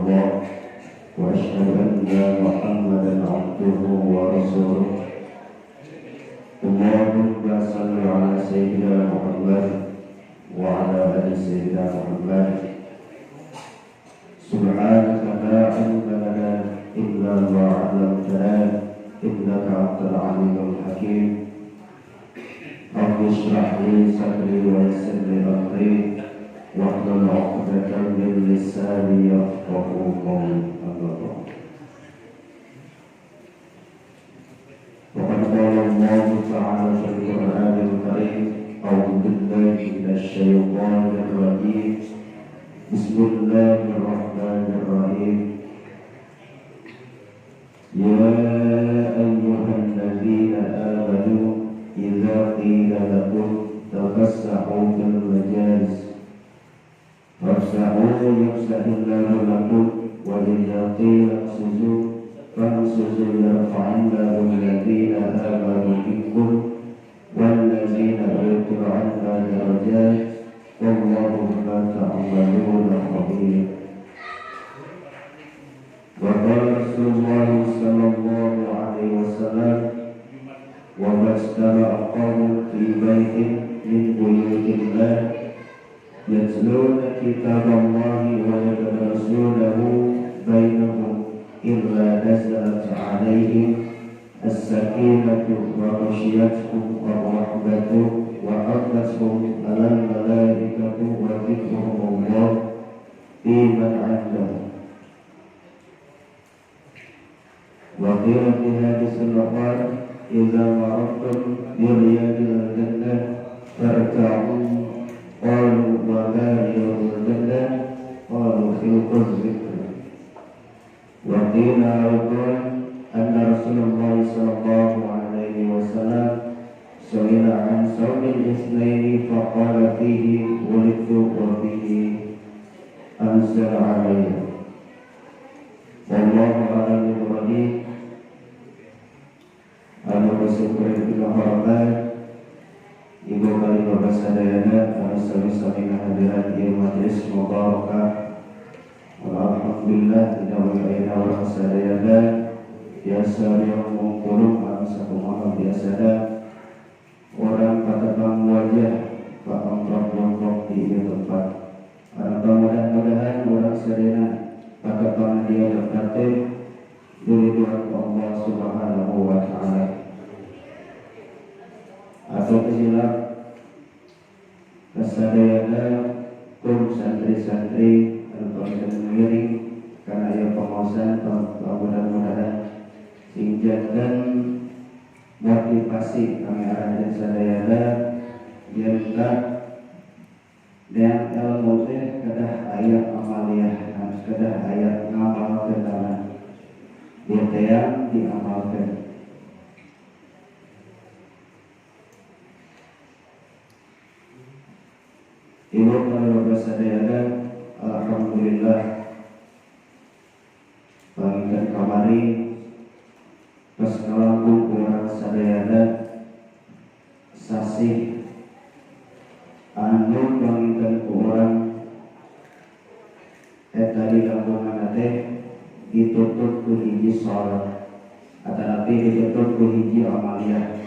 الله وأشهد أن محمدا عبده ورسوله. اللهم صل على سيدنا محمد وعلى آل سيدنا محمد. سبحانك لا علم لنا إلا ما علمتنا إنك أنت العليم الحكيم. رب اشرح لي صدري ويسر لي أمري واحلل عقدة من لساني يفقهوا قولي. أما بعد، وقد قال الله تعالى في القرآن الكريم: أعوذ بالله من الشيطان الرجيم، بسم الله الرحمن الرحيم. يا أيها الذين آمنوا إذا قيل لكم تفسحوا في المجالس فافسحوا يفسح الله لكم، وإذا قيل انشزوا فانشزوا يرفع الله الذين آمنوا منكم والذين أوتوا العلم درجات والله بما تعملون خبير. وقال رسول الله صلى الله عليه وسلم: وما اجتمع قوم في بيت من بيوت الله يتلون كتاب الله ويتدارسونه بينهم إلا نزلت عليهم السكينة وغشيتهم الرحمة وحفتهم الملائكة وذكرهم الله في من عنده. وقيل في حديث الآخر: إذا مررتم برياض الجنة فارتعوا. قالوا: وما رياض الجنة؟ قالوا: خلق الذكر. وقيل أيضا أن رسول الله صلى الله عليه وسلم سئل عن صوم الاثنين فقال: فيه ولدت وفيه أنزل علي. والله أعلم بمراده. Anu bersyukur kita hormat Ibu kali Bapak sadayana anu sami-sami ngahadiran ieu majelis mubarakah. Alhamdulillah dina wae urang sadayana biasa yang mungkurung anu sakumaha biasana orang patepang wajah pakomplok-komplok di ieu tempat. Anu mudah-mudahan urang sadayana patepang di ieu tempat teh diridhoan Allah Subhanahu wa taala. Atau kesilap kasadayana kum santri-santri anu panginten ngiring kana ieu pengaosan mudah-mudahan sing janten motivasi kami aranjeun sadayana yen dan ilmu teh kedah aya amaliyah, kedah aya ngamalkeun dia diamalkan. Ibu kalau sadayana alhamdulillah panginten kamari tos ngalangkung urang sadayana sasih anu panginten ku urang eta di langkungan teh ditutup ku hiji sholat atanapi ditutup ku hiji amaliyah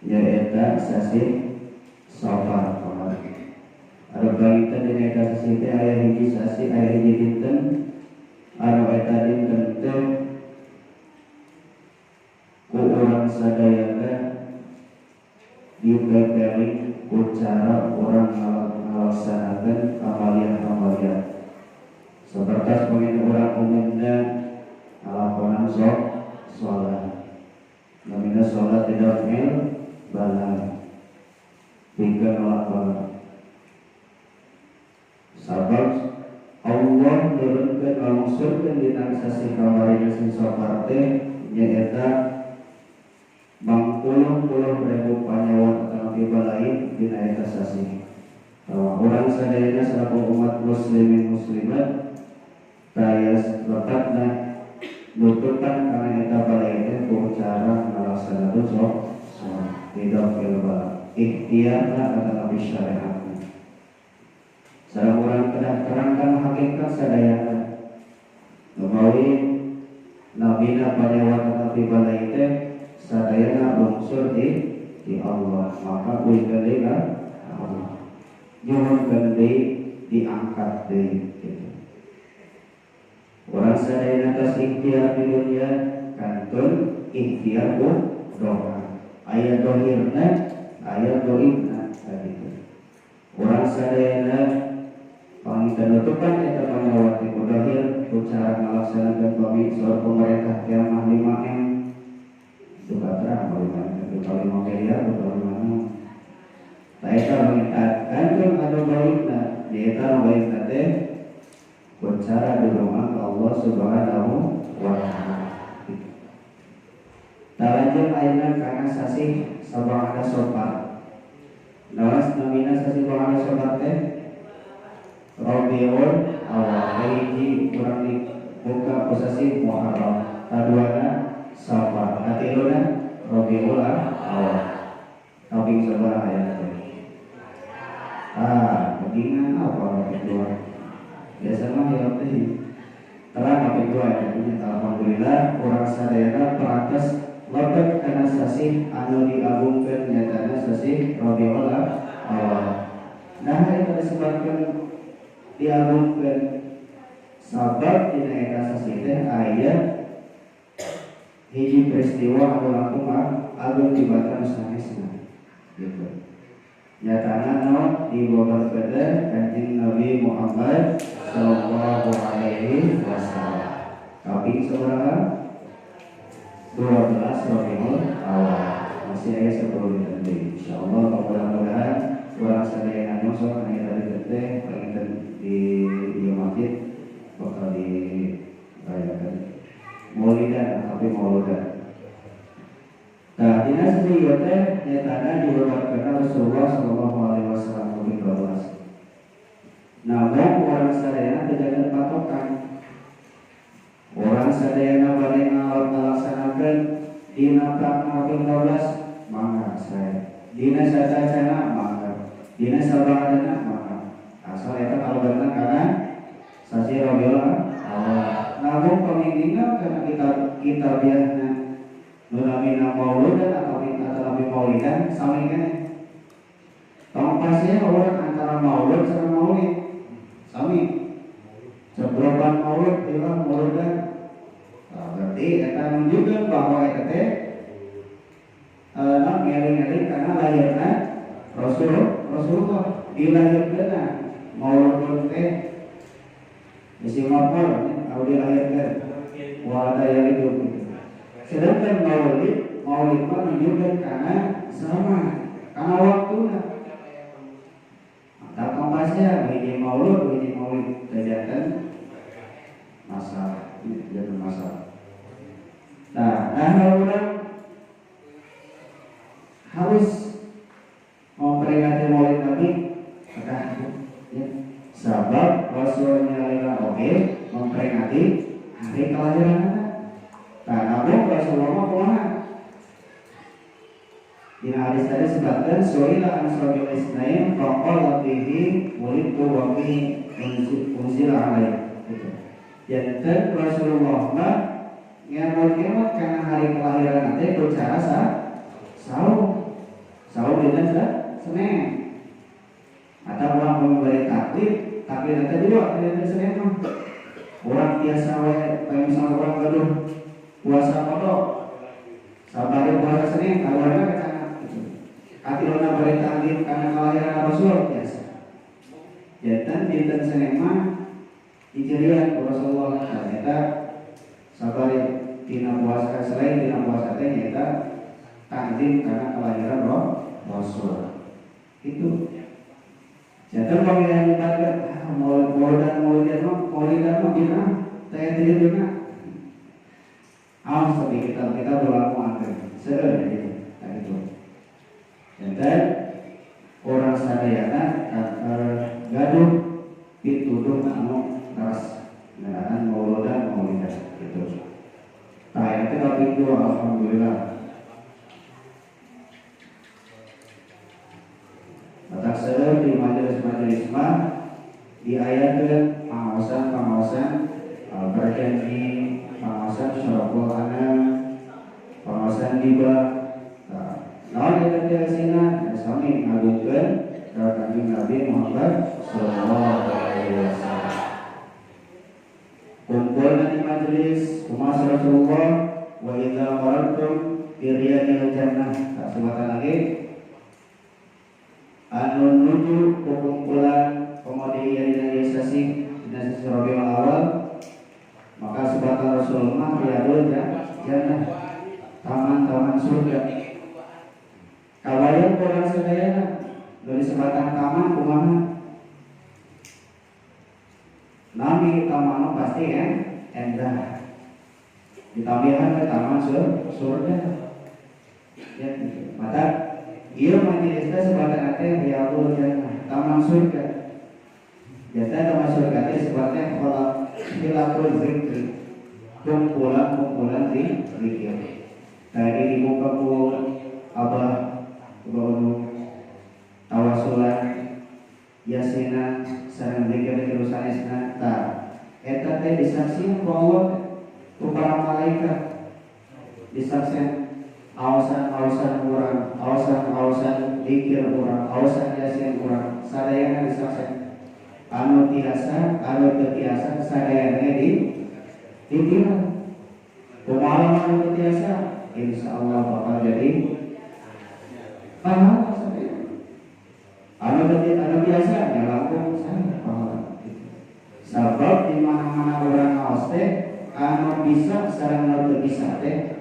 nyaeta sasih Safar kamari. Ada panginten dina eta sasih teh aya hiji sasih aya hiji dinten anu eta dinten teh ku urang sadayana dipepeling ku cara urang ngalaksanakeun amaliyah-amaliyah. Seperti pengen orang umumnya ngalakonan sholat, namanya sholat tidak mil bala tiga ngelakonan. Sabab Allah nurunkeun ngalungsurkeun dina sasih kamari sing Safar teh nyaeta mangpuluh-puluh ribu panyawa atau balai dina eta sasih. Urang sadayana selaku umat muslimin muslimat taya lepatna nutupan karena eta balai teh ku cara ngalaksanakeun sholat tidak fil bala ikhtiarna atanapi syariatna. Sareng urang kedah terangkan hakikat sadayana. Numawi nabina panyawat tapi balai teh sadayana lungsur di Allah, maka uingkeun deui ka Allah. Nyuhunkeun deui diangkat deui gitu. Urang sadayana tos ikhtiar di dunia kantun ikhtiar ku doa. Aya dohirna, aya goibna gitu. Urang sadayana panginten nutupan eta panyawat ku dohir ku cara ngalaksanakeun pami saur pemerintah kiamah 5M duka terang 5M duka 5 miliar duka 5. Tah eta panginten kantun anu gaibna, nyaeta anu gaibna teh ku cara doa ka Allah Subhanahu wa taala. Talajeng ayeuna kana sasih sabangana Safar. Naos namina sasih sabangana Safar teh? Rabiul Awal. Hiji urang dibuka ku sasih Muharram, kaduana Safar, katiluna Rabiul Awal. Kaping sabaraha aya teh? Ah, mendingan apa kaping dua? Biasa mah hilap teh. Terang kaping dua ya, alhamdulillah urang sadayana perantos lebet kana sasih anu diagungkeun nyatana sasih Rabiul Awal. Nah, eta disebabkeun diagungkeun sabab dina eta sasih teh aya hiji peristiwa anu langkung agung tibatan sanesna gitu. Nyatana naon dibabarkeun Kanjeng Nabi Muhammad sallallahu alaihi wasallam. Kaping sabaraha? 12 Rabiul Awal. Masih aya 10 dinten deui. Insyaallah mudah-mudahan urang sadayana nyosok kana eta dinten teh panginten di ieu masjid bakal dirayakan Maulidan tapi Mauludan. Nah, dina sasih ieu teh nyatana dibabarkeun Rasulullah sallallahu alaihi wasallam kaping 12. Namun urang sadayana teu janten patokan. Urang sadayana bade ngalaksanakeun dina prakna kaping 12 mangga sae. Dina satacana mangga. Dina sabadana mangga. Asal eta kalobarna kana sasih Rabiul Awal. Namun pamindingna kana kitab kitabiahna nu namina Mauludan atau nabi Maulidan sami keneh. Tong pasnya urang antara maulud sareng maulid sami. Sebroban maulud hilang mauludan. Nah, berarti eta nunjukkeun bahwa eta teh non ngeling-ngeling karena lahirna Rasulullah dilahirkeunna maulud teh isi mapor atau dilahirkan walada yang itu gitu. Sedangkan maulid maulid mah menunjukkan karena sama karena waktunya. Tak kompasnya hiji maulud hiji maulid terjadi masalah, jadi masalah. Nah, urang harus memperingati Maulid Nabi kedah ya. Sabab Rasulnya lila oge memperingati hari kelahiran anak. Nah, namun Rasulullah mah kumaha? Dina hadis tadi sebutkan suila an shaumil itsnain faqala fihi wulidtu wa fihi unzila alaihi gitu. Janten Rasulullah mah ngemot-ngemot karena hari kelahiran nanti ku cara saum. Saum dinten Senin. Atau orang memberi taklid, taklid nanti dua dinten Senin mah. Orang biasa we, kayak misalnya orang gaduh puasa kodok, sabari puasa Senin, kaluarna kecana gitu. Katiluna beri taklid karena kelahiran Rasul biasa. Janten dinten Senin mah dicirian ku Rasulullah ternyata sabari dina puasa selain dina puasa teh nyaeta takzim karena kelahiran roh Rasul. Itu. Janten pemilihan ibadah ah, maulidan maulidan mah maulidan mah bid'ah teh di dina. Awas tapi kita kita berlaku angker. Seueur gitu. Nah gitu. Janten urang sadayana gaduh pituduh anu keras ngeunaan mauludan maulidan gitu. Nah, itu kaping dua alhamdulillah. Matak seueur di majelis-majelis mah Barzanji, pengawasan Syaraful Anam, pengawasan Diba. Naon eta teh asina sami ngagungkeun ka Kanjeng Nabi Muhammad sallallahu alaihi wasallam. Kumpul di majelis kumaha Rasulullah wa idza marartum bi riyadil jannah. Tak sebatan lagi anu nuju kumpulan komodi dina ieu sasih dina sasih Rabiul Awal, maka sebatan Rasulullah riyadul jannah, taman-taman surga. Kabayang urang sadayana dari sebatan taman kumaha nami taman pasti kan endah, ditambahan ke taman surga ya gitu. Maka ieu majelis teh sebatan teh riyadul jannah, taman surga. Jatah taman surga teh sebatnya khilaful zikri, kumpulan-kumpulan zikir. Tadi dibuka ku Abah Abah tawasulan yasinan sareng zikir zikir sanesna. Tah eta teh disaksian ku Allah, ku para malaikat, disaksian awasan-awasan urang, awasan-awasan zikir urang, awasan yasin urang, sadayana disaksian. Anu tiasa, anu teu tiasa, sadayana di ditilang. Kumaha anu teu tiasa, insya Allah bakal jadi pahala sadayana. Anu teu anu biasa nya langkung saya pahala. Sabab di mana-mana urang ngaos teh anu bisa sareng anu teu bisa teh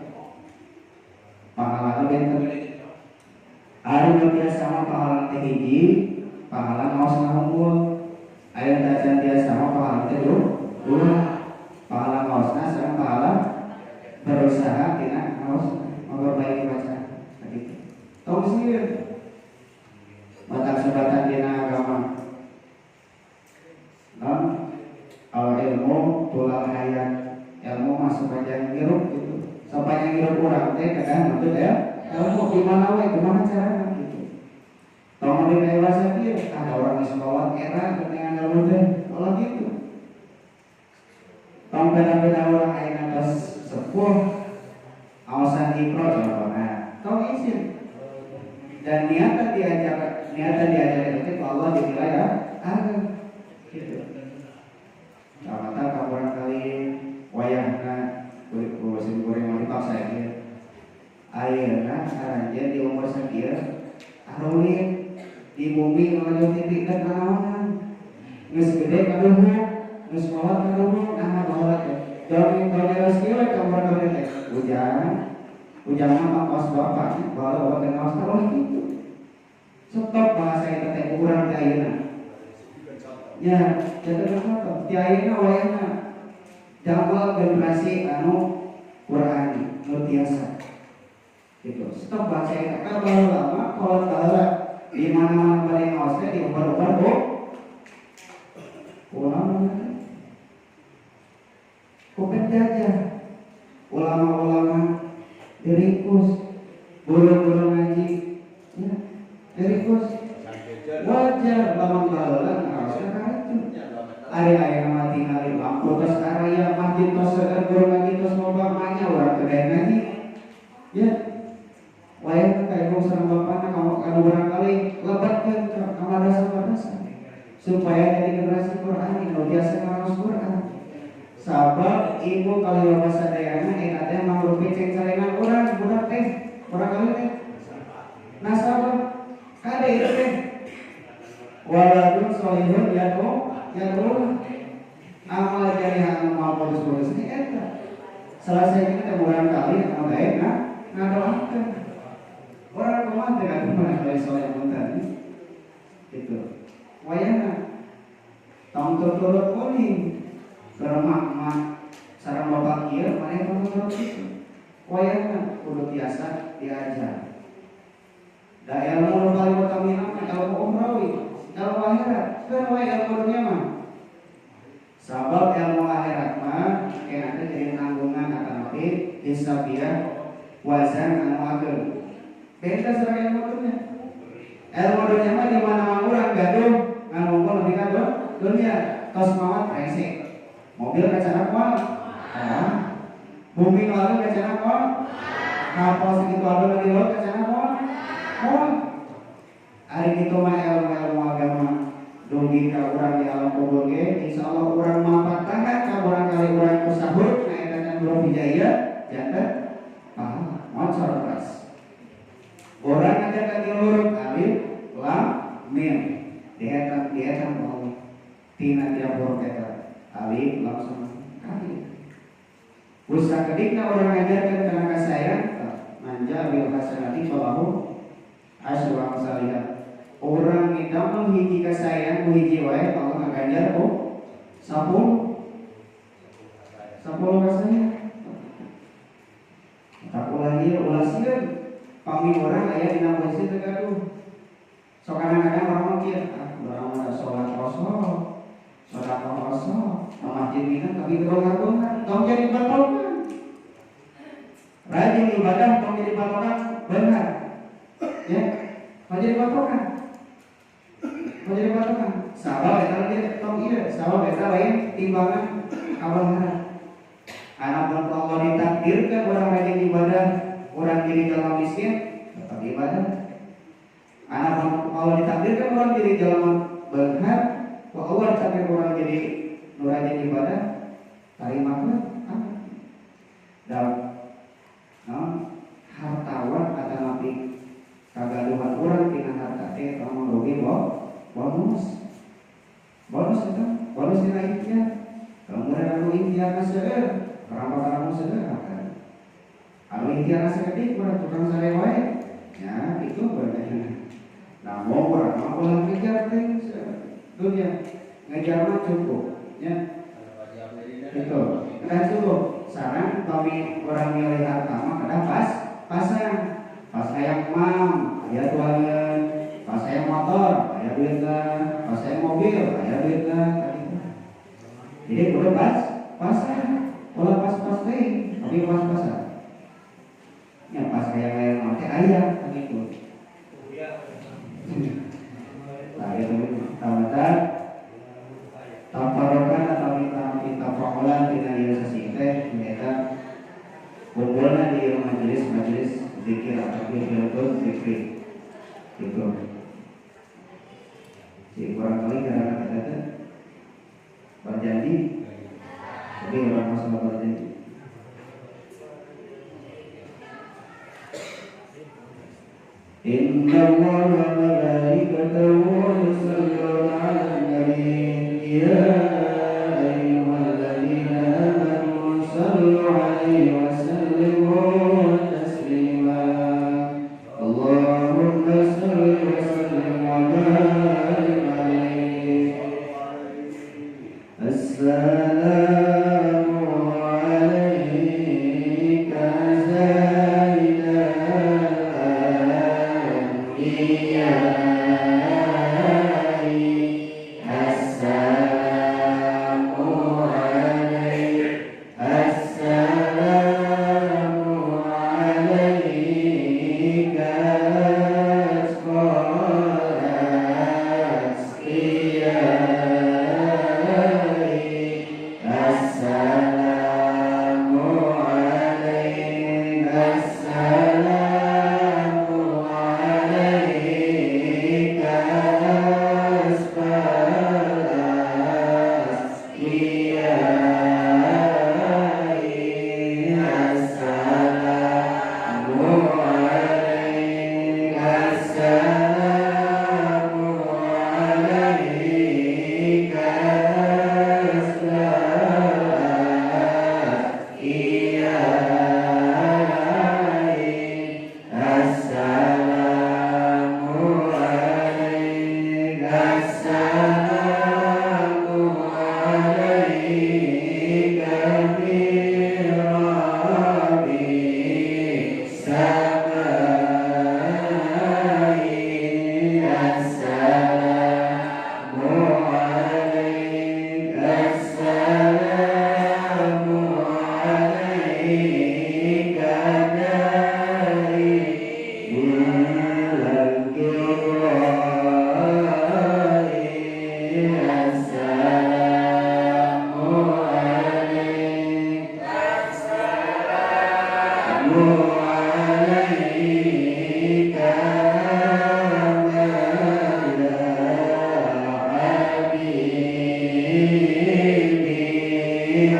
pahalana benten. Ari nu tiasa mah pahala teh hiji, pahala ngaos unggul. Aya nu tacan tiasa mah pahala teh dua. Pahala ngaosna sareng pahala berusaha tina ngaos memperbaiki bacaan. Begitu. Tong sieun. Batak sebatan dina agama. Non al ilmu tulal hayat, ilmu mah sepanjang hirup gitu. Sepanjang hirup urang teh kadang nuntut ya ilmu di mana we, kumaha carana gitu. Tong di dewasa kieu ada orang di sekolah era dengan ilmu teh kalau gitu. Tong beda-beda orang ayeuna tos sepuh awasan ikro contohna. Tong izin. Dan niatan diajar itu Allah dinilai ya ageng gitu. Mata kaburan kali wayahna kusim goreng mau dipaksa ya. Ayeuna aranjeun di umur sakieu arulit di bumi ngalajo titik dan nanaonan. Geus gede kaduhung, geus kolot kaduhung, nah baheula teh. Dongeng dongeng geus kieu we kaburan kali teh. Ujang, ujang mah kaos bapak, baheula bapak teh ngaos oh gitu. Stop bahasa eta teh urang teh ayeuna. Ya, jadi apa? Ti ayeuna wayahna damel generasi anu Qur'ani nu tiasa. Gitu. Stop bahasa eta kan baheula mah kolot baheula di mana-mana bade ngaos teh diubar-ubar bu. Ulama ku penjajah, ulama-ulama diringkus, guru-guru ngaji ya diringkus. Wajar lamun baheula ngaosna ka itu. Ari aya mah tingali lampu tos araya, masjid tos seueur, guru ngaji tos loba, manya urang teu daek ngaji. Ya. Wayah ka ibu sareng bapana kamu anu barangkali lebetkeun ka madrasah-madrasah supaya jadi generasi Qur'an nu biasa ngaos Qur'an. Sabab ibu kali bapak sadayana eta teh mangrupi cengcelengan urang budak teh, urang kali teh. Nasabah kade itu teh. Waladun sholihun yad'u yad'u amal jariah anu moal bagus-bagus ini eta. Selesai kita urang kali anu daek nah ngadoakeun. Urang kumaha teh kan kumaha dari soleh punten. Gitu. Wayahna tong turut kuning bermakna sareng bapak kieu maneh tong turut kitu. Wayahna kudu tiasa diajar. Da ilmu nu paling utama mah ilmu ukhrawi, ilmu akhirat. Keun we ilmu dunya mah. Sabab ilmu akhirat mah kena teh jadi tanggungan atanapi hisabiah wazan anu ageng. Beda sareng ilmu dunya. Ilmu dunya mah di mana-mana urang gaduh ngan unggul lebih ka dunya tos maot rese. Mobil kacana moal. Bumi nu alus kacana moal. Kapal segitu alus di laut kacana moal. Moal. Ari kitu mah ilmu-ilmu agama dugi ka urang di alam kubur ge insyaallah urang mapatahan ka urang kali urang ku sahur na eta can huruf hijaiyah janten pahala ngocor keras. Urang ngajarkeun tilu huruf alif lam mim dihetang dihetang ku Allah tina tiap huruf eta alif lam sama kali. Usaha kedikna urang ngajarkeun kana kasayang manja bil hasanati falahu asyru amsalihah. Orang ngidamel hiji kasayang ku hiji wae Allah ngaganjar ku 10 10 kasayang. Tak ulah ieu ulah sieun pami urang aya dina posisi teu gaduh. Sok kadang-kadang urang mah kieu, ah urang mah salat kosong, sedekah kosong, ka masjid minang tapi beunghar-beunghar, tong jadi patokan. Rajin ibadah tong jadi patokan beunghar. Ya, tong jadi patokan. Tong jadi patokan. Sabab eta ge tong ieu, sabab eta lain timbangan kabeungharan. Anak Allah ditakdirkan orang rajin ibadah, orang jadi jalma miskin tetap ibadah. Anak Allah ditakdirkan orang jadi jalma beunghar, wa Allah ditakdirkan orang jadi nu rajin ibadah, tarimakeun dan no, hartawan atau napi kagaduhan orang tina harta teh eta mah rugi bonus. Bonus eta, bonus tina ikhtiar. Kemudian anu ikhtiar seueur, karampa-karampa seueur akan. Anu ikhtiar sakedik mah tukang sare wae. Ya, itu bener. Nah, mau urang mah ulah ngejar teh dunia. Ngejar mah cukup, ya. Itu, kedah cukup. Sareng pami urang milih harta mah kedah pas pasang. Pas hayang mam, aya tuangan. Pas hayang motor, aya duitna. Pas hayang mobil, aya duitna. Jadi kudu pas pasang. Ulah pas-pas teh, tapi pas-pasan. Ya pas hayang-hayang naon teh aya kan itu. Nah, itu tamatan tafarokan atau tafakulan tina ieu sasih teh nyaeta kumpulna di majelis-majelis zikir atau hilqul zikri. Gitu. Si kurang kali karena kita teh berjanji, tapi orang masalah berjanji. Inna Allah wa malaikatahu yusholluna 'alan nabi ya ayyuhalladzina amanu shallu 'alaihi wa sallimu taslima. Allahumma shalli wa sallim wa barik alaihi. Assalamu alayka zainal anbiya'i. Assalamu alayka, assalamu alayka asqal asqiyai. Assalamu alayka, assalamu alayka asqal asqiyai. Assalamu alayka, assalamu alayka asqal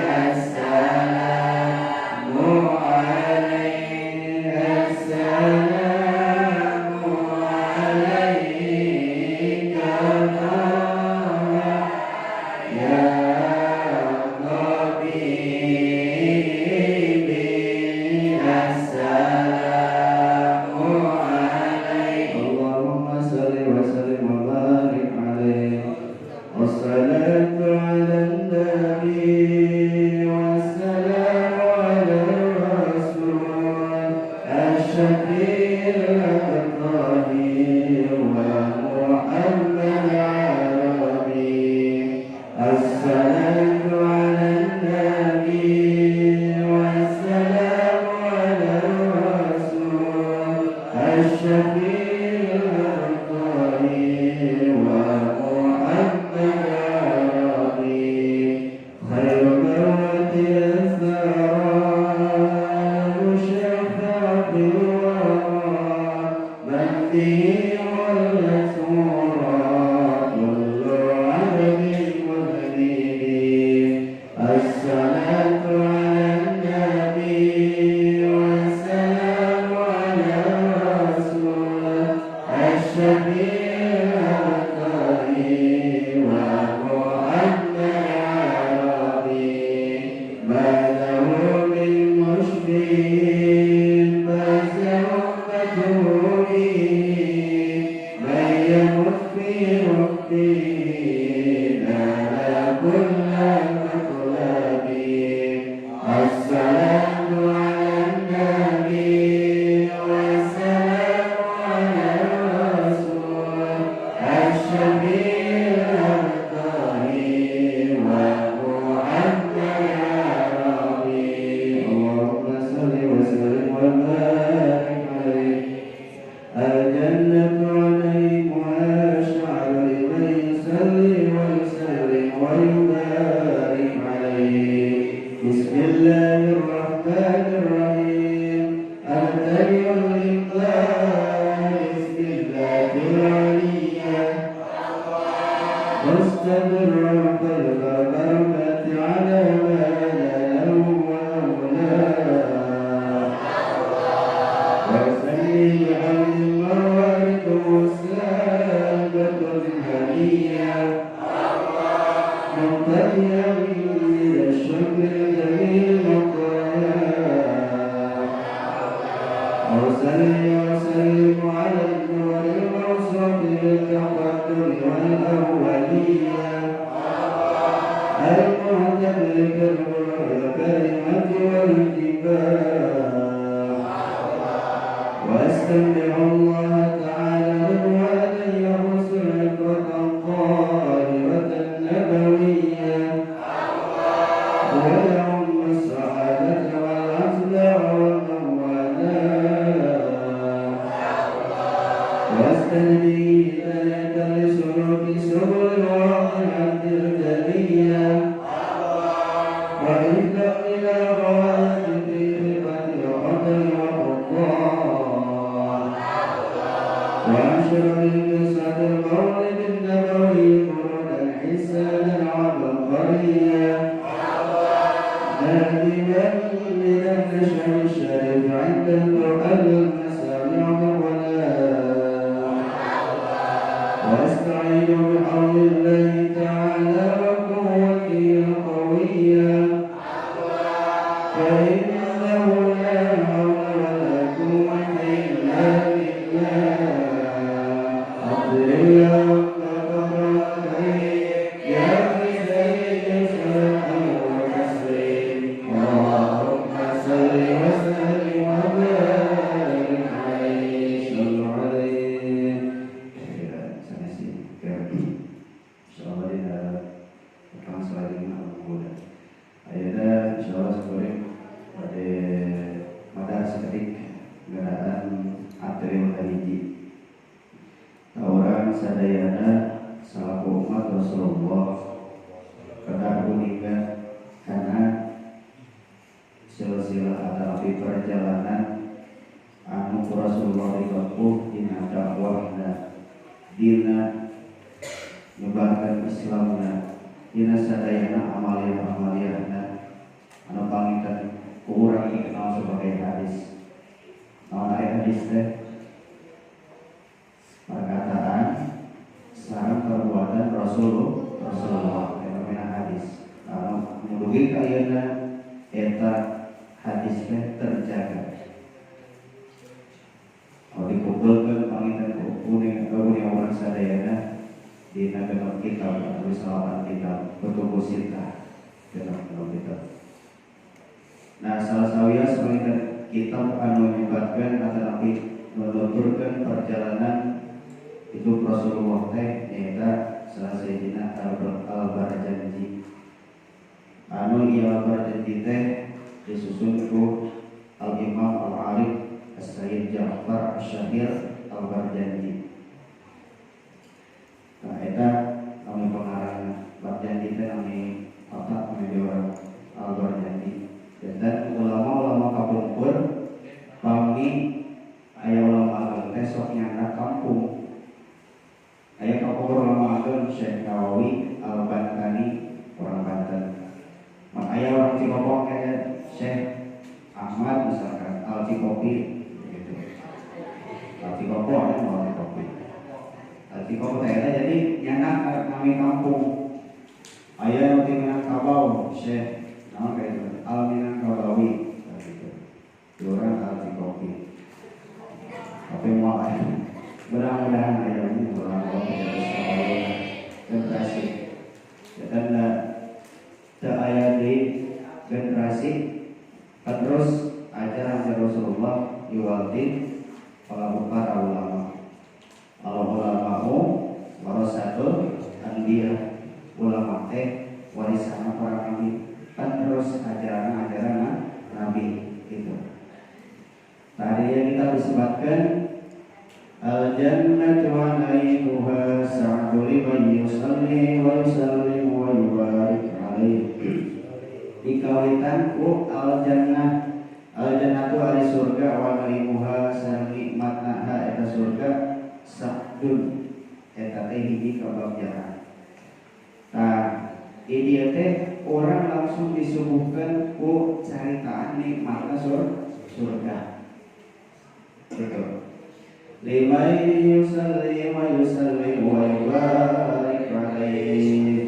Assalamu alaika, assalamu alaika ya habibi, assalamu alaika. Allahumma salli wa sallim wa barik alaihi. Wassalatu ala nabi wassalamu ala rasul asy-syafi'il al-tahir wa Muhammad arabi. Assalatu ala nabi wassalamu ala rasul asy-syafi'il al-tahir wa Muhammad arabi. Khairu barati al-thara musyaffa fil wara man fihi al-sura kullu 'abdin mudhnibin. Assalatu ala nabi wassalamu ala rasul asy-syafi'il al-tahir wa Muhammad arabi. Ma lahu min mushbihin fa ummatuhu bihi man yamut fi rukbihi nala kulla matlabi. Assalatu ala nabi wassalamu ala rasul asy-syafi'il al-tahir wa Muhammad arabi. Allahumma salli wa sallim wa barik alaihi. Al-jannatu alaihi sya'ru liman yusalli wa yusallim wa yubarik alaihi. Bismillahirrahmanirrahim. Al-tayyul imla bismillahil aliyah mustadrul qalba barakati ala ma lahu wa awla. Wa salli bihamdin mawarid musabatun hadiyah muqtadiyan min asy-syukri jamil maqaya. Wa salli wa sallim ala al-nur al-mawsuf bil taqaddum wal awwaliyah al-mu'tadil bil kalimati wal jibal. Wastami'u Allah ta'ala ridwanan yarsul ibratan qahiratan nabawiyyah wa ya'um as-sa'adata wal atba' wal mawalah. Wastahdi hidayatan li suluki subul wadihatil jaliyah wa idza ila ghawati fi ribati al-qadr wa qadar. Wa anshur bil al-mawlid an-nabawi furudan hisanan 'abqariyah nadiman min an-nashr asy-syarif 'inda al-Qur'an al-masami' wal. Wa asta'inu bi'awnillahi ta'ala wa quwwatihi al-qawiyyah fa innahu la hawla wa la quwwata illa billah. Alhamdulillah ya fi salatu wa taslim. Allahumma salli wa sallim wa barik alaihi. Sallu alaihi. Insyaallah dina petang salajengna mudah. Ayeuna insyaallah sakuring bade madar sakedik ngeunaan atril kahiji. Urang sadayana salaku umat Rasulullah kedah uninga kana silsilah atanapi perjalanan anu ku Rasulullah ditempuh dina dakwahna, dina nyebarkan Islamna, dina sadayana amaliah-amaliahna. Hadis teh perkataan sareng perbuatan Rasulullah fenomena hadis. Anu mudugi ka ayeuna eta hadis teh terjaga. Kalau dikumpulkan panginten kuning kuning orang sadayana di genep kitab atau salapan kitab kutubus sittah genep kitab. Nah, salah sawios panginten kitab anu nyebatkeun atanapi menuturkan perjalanan hidup Rasulullah teh nyaeta salah sahijina Al-Barzanji. Anu ieu Al-Barzanji teh disusun ku Al-Imam Al-Arif As-Sayyid Ja'far Asy-Syahir Al-Barzanji. Nah, eta nami pengarang Barzanji teh nami otak nami orang Al-Barzanji. Dan ulama-ulama kapungkur pami aya ulama ageng teh sok nyandak kampung. Aya kapungkur ulama ageng Syekh Nawawi Al-Bantani orang Banten. Mak aya orang Cikopong kayak Syekh Ahmad misalkan Al Cikopi gitu. Al Cikopo ada mau Cikopi. Al Cikopo teh eta jadi nyandak nami kampung. Aya nu ti Minangkabau Syekh naon kayak itu Al Minangkabawi gitu. Orang Al Cikopi. Tapi mau mudah-mudahan aya ini orang-orang generasi. Dan teu aya di generasi penerus ajaran Rasulullah iwalti para ulama. Al ulama'u warasatul anbiya, ulama teh warisan para nabi, penerus ajaran-ajaran nabi itu. Tadi yang kita disebutkan al-jannatu wa na'imuha sa'du liman yusalli wa yusallimu wa yubarik alaihi. Dikawitan ku al-jannah, al-jannatu ari surga wa na'imuha sareng nikmatna eta surga sa'dun eta teh hiji kabagjaan. Tah di dieu teh orang langsung disuguhkan ku caritaan nikmatna surga. Gitu. Liman yusalli wa yusallim wa yubarik alaihi.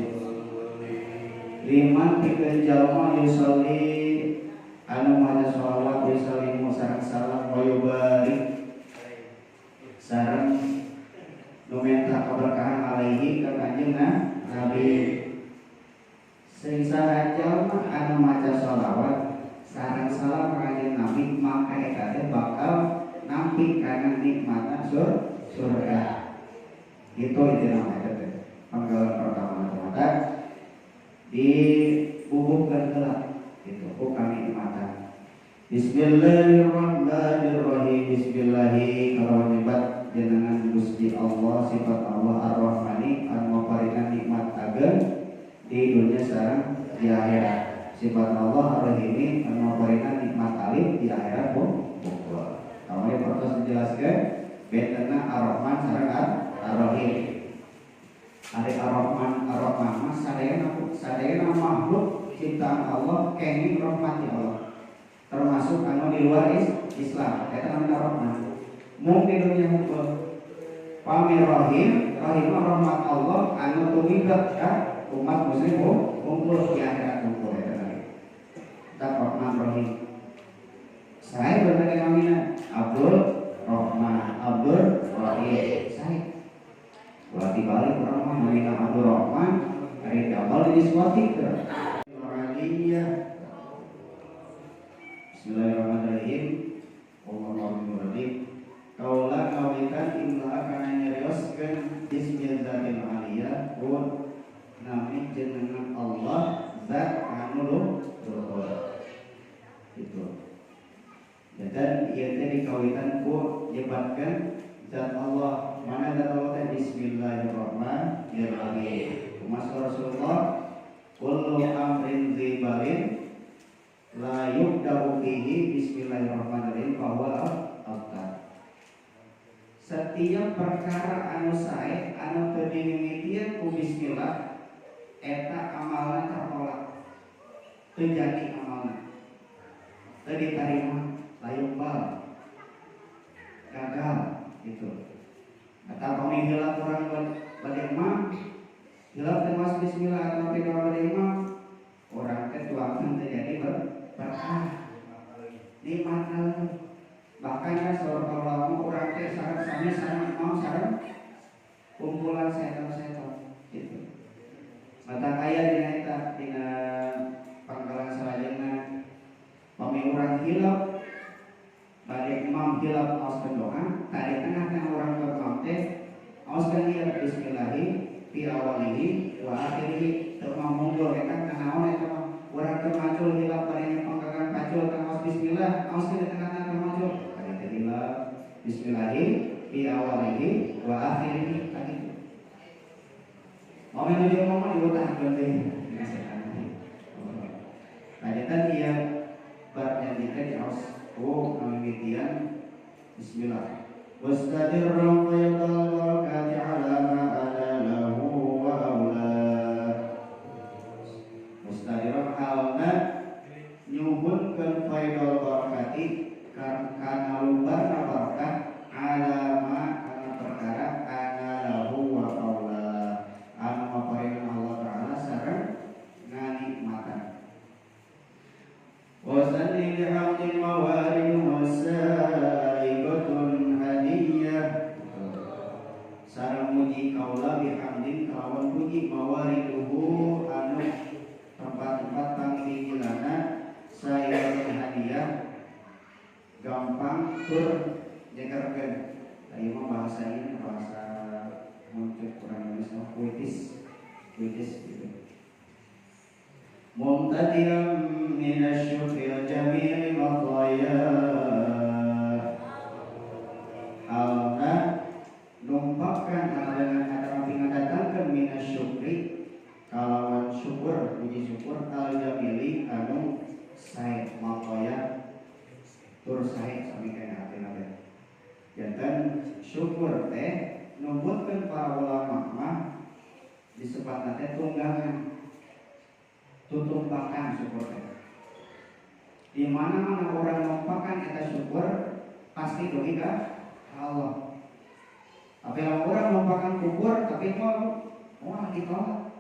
Liman pikeun jalma yusalli anu maca sholawat yusallimu sareng salam wa yubarik sareng nu menta keberkahan alaihi ka Kanjeng Nabi. Sing saha jalma anu maca sholawat sareng salam ka Kanjeng Nabi maka eta teh bakal nampi kana nikmatna surga. Itu nama eta teh. Penggalan pertama maka dibubuhkan heula gitu ku kanikmatan. Bismillahirrahmanirrahim. Bismillahi kalawan nyebat jenengan Gusti Allah sifat Allah Ar-Rahmani anu maparina nikmat ageng di dunia sareng di akhirat. Sifat Allah Ar-Rahimi anu maparina nikmat alim di akhirat pun. Kamari pertos dijelaskeun bentena Ar-Rahman sareng Ar-Rahim. Ari Ar-Rahman Ar-Rahman mah sadayana makhluk ciptaan Allah kenging rahmati Allah. Termasuk anu di luar Islam eta namina Rahman. Mung di dunia hukum. Pami Rahim, Rahim rahmat Allah anu tumibak ka umat muslim kumpul di akhirat kumpul eta tadi. Eta Rahman Rahim. Saya benar namina Abdul Rahman, Abdul Rahim. Saya berarti balik orang mah namina Abdul Rahman ari damel di diskotik. Aliyah. Bismillahirrahmanirrahim. Allahumma kaula ngawitan imla kana nyarioskeun bismil zatil aliyah ku nami jenengan Allah zat anu luhur. Itu. Dan ieu teh dikawitan ku nyebatkeun zat Allah. Mana zat Allah teh? Bismillahirrahmanirrahim. Kumaha Rasulullah kullu amrin dzibalin la yubda'u fihi bismillahirrahmanirrahim fa huwa abtar. Setiap perkara anu sae anu teu dimimitian ku bismillah eta amalna tertolak. Teu jadi amalna. Teu ditarima, layuqbal. gagal gitu. Atau pami hilap urang bade imam, hilap teh maos bismillah atau doa bade imam, urang teh tuangkeun teh jadi berkah. Nikmat. Bahkan ya saur ulama urang teh sareng sami sareng imam sareng kumpulan setan-setan gitu. Mata aya dina eta dina pangkalan salajengna pami urang hilap bade imam hilap maoskeun doa tadi tengah-tengah urang imam teh maoskeun ieu bismillahi fi awalihi wa akhirihi teu munggul eta kanaon eta mah urang teu macul hilap bade pangkalan pacul teh maos bismillah maoskeun di tengah-tengah teu macul tadi teh hilap bismillahi fi awalihi wa akhirihi tadi mau menuju ngomong diutahkeun deui dina setan. Lanjutan ieu bab yang di aos ku ngamimitian bismillah. Wastadirru faydal barakati ala ma ana lahu wa aula. Mustadirru halna nyuhunkeun faydal barakati kana lumbarna barakah ala ma kana perkara ana lahu wa aula. Anu maparingan Allah Ta'ala sareng nganikmatan. Wasanni bihamdin mawarid wasaibatun hadiyah. Sareng muji kaula bihamdin kalawan puji mawariduhu anu tempat-tempat pangpingilana saibatun hadiah gampang tur nyegerkeun. Ieu mah bahasa ini bahasa muncul kurang Indonesia puitis, puitis gitu. Mumtadiyan minasyukril jamil mataya halna numpakkan dengan kata pingadatangkeun minasyukri kalawan syukur puji syukur al jamili anu sae mataya tur sae sami kana atina teh. Janten syukur teh numbutkeun para ulama mah disebutna teh tunggangan tutumpakan syukur teh. Di mana-mana orang numpakan eta syukur pasti dugi ka Allah. Tapi kalau orang numpakan kufur tapi mau wah ditolak.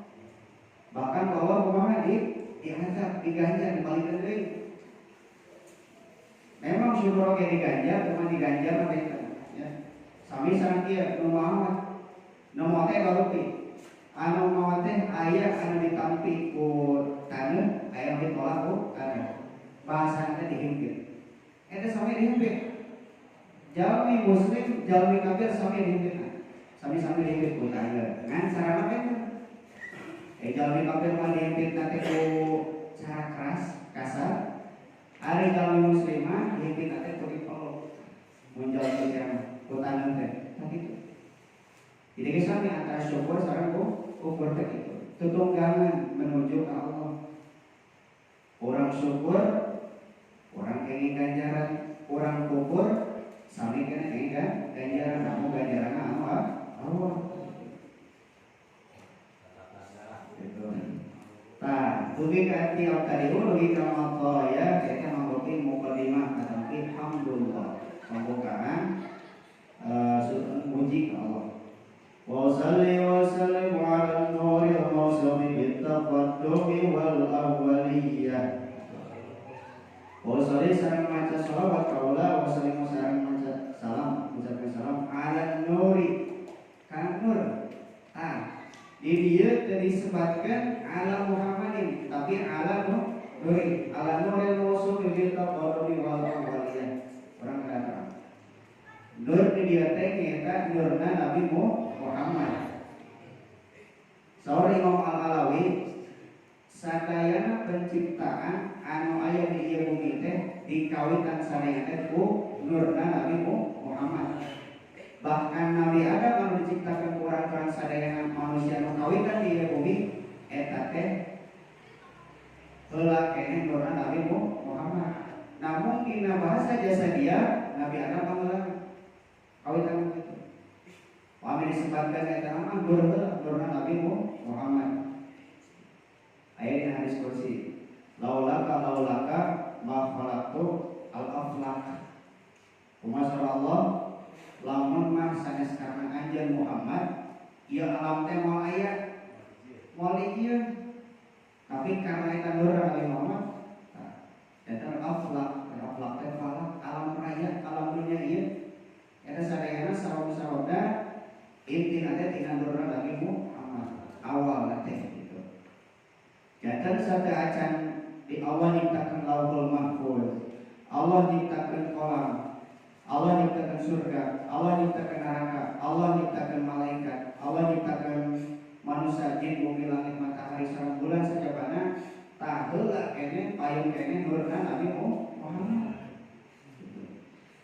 Bahkan bahwa kumaha di diazab, diganjar, dibalikeun deui. Memang syukur oge diganjar, cuma diganjar mah beda ya. Sami sareng kieu nu maot. Nu maot teh barupi. Anu maot teh aya anu ditampi ku taneuh, aya anu ditolak ku taneuh. Bahasana teh dihimpit. Eta sami dihimpit. Jalmi muslim, jalmi kafir sami dihimpit. Sami-sami dihimpit ku taneuh. Ngan sarana beda. Jalmi kafir mah dihimpit teh ku cara keras, kasar. Ari jalmi muslim mah dihimpit teh ku dipeluk. Mun jalmi kiamat ku taneuh teh. Tah kitu. Jadi sami antara syukur sareng kufur teh kitu. Tutunggangan menuju ke Allah. Orang syukur, orang kenging ganjaran, orang kufur sami kena kenging ganjaran, namun ganjaran anu Allah. Gitu. Tah, dugi ka tiap tadi dugi ka mataya eta manggoki mukadimah atau alhamdulillah. Pembukaan muji ke Allah. Wa salli wa sallim ala nuril mawsumi bit-taqaddumi wal awwaliyah. Wa salli sareng maca sholawat kaula wa sallim sareng maca salam ucapkeun salam ala nuri kana nur. Ah, di dieu teu disebutkeun ala Muhammadin tapi ala nuri, ala nuril mawsumi bit-taqaddumi wal awwaliyah. Urang kata nur di dieu teh nyaeta nurna Nabi Muhammad. Saur Imam Al-Alawi sadayana penciptaan anu aya di ieu bumi teh dikawitan sadayana teh ku nurna Nabi Muhammad. Bahkan Nabi Adam anu diciptakan ku urang-urang sadayana manusia anu kawitan di ieu bumi eta teh heula keneh nurna Nabi Muhammad. Namun dina bahasa jasa dia Nabi Adam pangheula kawitan kitu. Pami disebutkan eta mah nur heula nurna Nabi Muhammad. Aya dina hadis kursi. Laulaka laulaka ma khalaqtu al aflaq. Kumaha Allah Lamun mah sanes karena anjeun Muhammad, ieu alam teh moal aya, moal dijieun. Tapi karena eta nur Nabi Muhammad, eta aflak, aflak teh falak, alam raya, alam dunia ieu. Eta sadayana sabab-sababna intina teh tina nurna Nabi Muhammad awal teh gitu. Janten sateuacan di Allah nyiptakeun Lauhul Mahfuz, Allah nyiptakeun kolam, Allah nyiptakeun surga, Allah nyiptakeun neraka, Allah nyiptakeun malaikat, Allah nyiptakeun manusia, jin, bumi, langit, matahari, sareng bulan sajabana tah heula keneh payun keneh nurna Nabi Muhammad.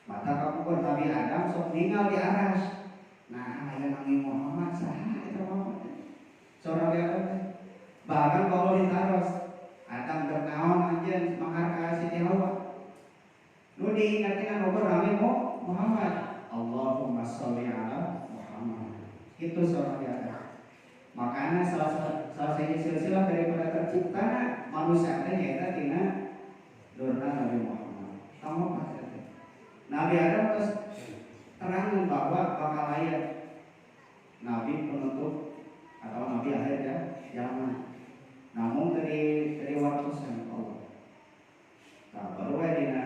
Mata kapungkur Nabi Adam sok ningal di aras. Nah, aya Nabi Muhammad saha eta Muhammad? Saur Nabi Adam teh. Bahkan kalau ditaros, Adam bernaon anjeun mahar ka Siti Hawa. Nu diingatkeun anu Nabi Muhammad. Allahumma sholli ala Muhammad. Itu saur Nabi Adam. Makanya salah satu silsilah daripada terciptana manusia teh nyaeta tina nurna Nabi Muhammad. Kamu apa teh? Nabi Adam terus terang bahwa bakal aya nabi penutup atau nabi akhir ya zaman. Namun dari waktu sang Allah. Nah, baru wae dina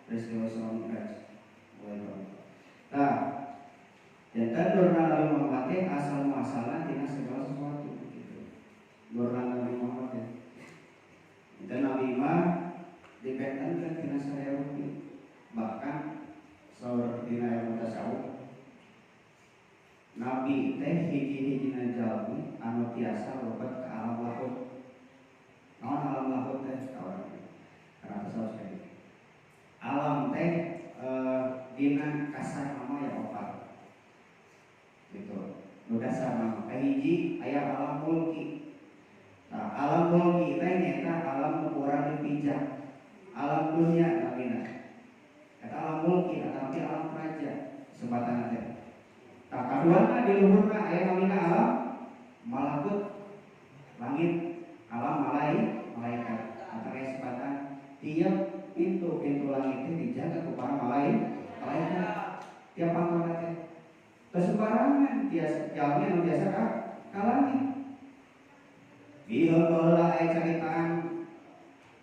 peristiwa Isra Mi'raj. Nah, janten nurna Nabi Muhammad teh asal muasalna tina segala sesuatu gitu. Nurna Nabi Muhammad teh. Dan Nabi mah dipentenkeun tina sadaya rupi. Bahkan saur dina ilmu tasawuf Nabi teh hiji-hijina jalmi anu tiasa lebet ke alam lahut. Naon alam lahut teh kawan? Karena tasawuf sekali. Alam teh dina kasar nama ya opat. Gitu. Nu dasar nama kahiji aya alam mulki. Nah, alam mulki teh nyaeta alam nu urang dipijak. Alam dunia namina. Eta alam mulki atawa alam raja sebatan teh. Tah kaduana di luhurna aya namina alam malakut, langit, alam malaikat. Antara sebatan tiap pintu-pintu langit teh dijaga ku para malaikat. Tiap pantona teh. Teu sembarangan tiasa jalmi anu biasa ka langit. Ieu baheula aya caritaan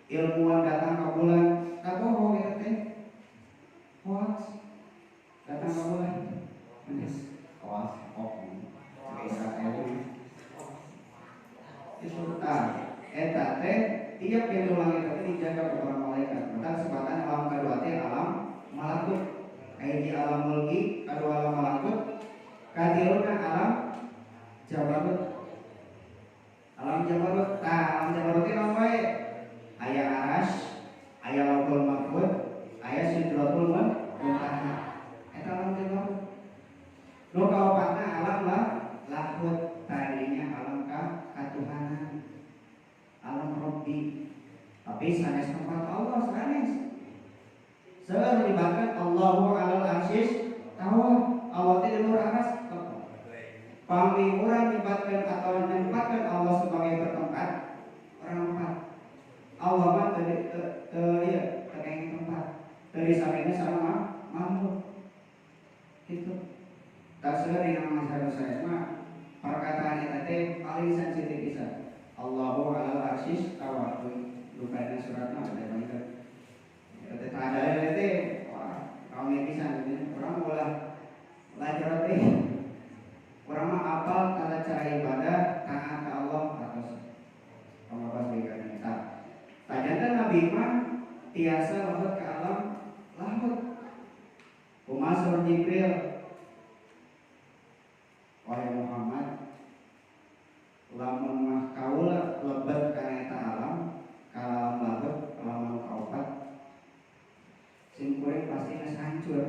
ilmuwan datang ka bulan, da bohong eta teh. Hoax. Datang ka bulan. Geus hoax hoax. Cek Israel. Itu tah eta teh tiap pintu langit teh dijaga ku para malaikat. Maka kesempatan alam kedua teh alam malakut. Kahiji alam mulki, kadua alam malakut, katiluna alam jabarut. Alam jabarut, tah alam jabarut teh naon wae? Aya aras, aya Lauhul Mahfuz, aya Sidratul Muntaha. Eta alam jabarut. Nu kaopatna alam lah lahut, tadinya alam katuhanan. Alam Rabbi. Tapi sanes tempat Allah sanes. Seueur melibatkan Allahu alal arsyis tawa. Allah teh di luhur aras. Pami urang melibatkan atau menempatkan Allah sebagai bertempat, orang tempat. Allah mah teu teu ieu teu tempat. Dari samina sareng makhluk. Gitu. Tak seueur dina masyarakat sanes mah perkataan eta teh paling sensitif pisan. Allahu alal arsyis tawa. Lupana suratna ada banget. Eta teh tadalil teh wah rame pisan gitu. Urang ulah belajar teh. Urang mah apal tata cara ibadah taat ka Allah atas pamapas bigana. Tah. Ternyata Nabi mah tiasa lebet ke alam lahut. Kumaha saur Jibril? Wahai Muhammad, lamun mah kaula lebet kana eta alam, ka alam lahut, alam anu kaopat, sim kuring pasti geus hancur.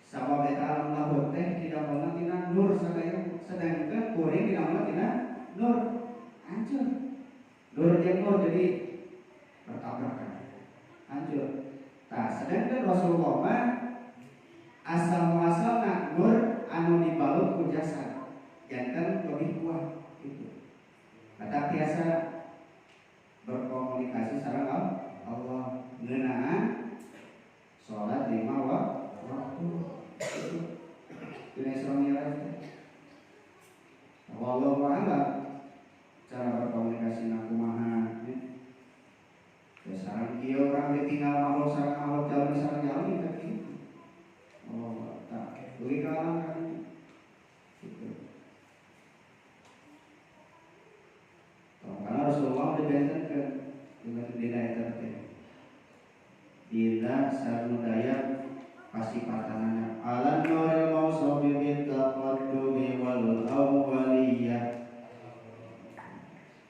Sabab eta alam lahut teh didamelna tina nur sadaya, sedangkan kuring didamelna tina nur, hancur. Nur jeung nur jadi bertabrakan, hancur. Tah, sedangkan Rasulullah mah asal muasalna nur anu dibalut ku jasad, janten lebih kuat gitu. Kata tiasa berkomunikasi sareng Allah ngeunaan salat 5 waktu. Itu. Ya sareng kieu urang ditinggal makhluk sareng makhluk jalmi sareng jalmi teh kitu. Oh, tak dugi ka alam kan gitu. Karena Rasulullah dibentenkeun dengan dina eta teh. Dina samudaya pasipatanana ala nuril mausufi bit taqaddumi wal awwaliyah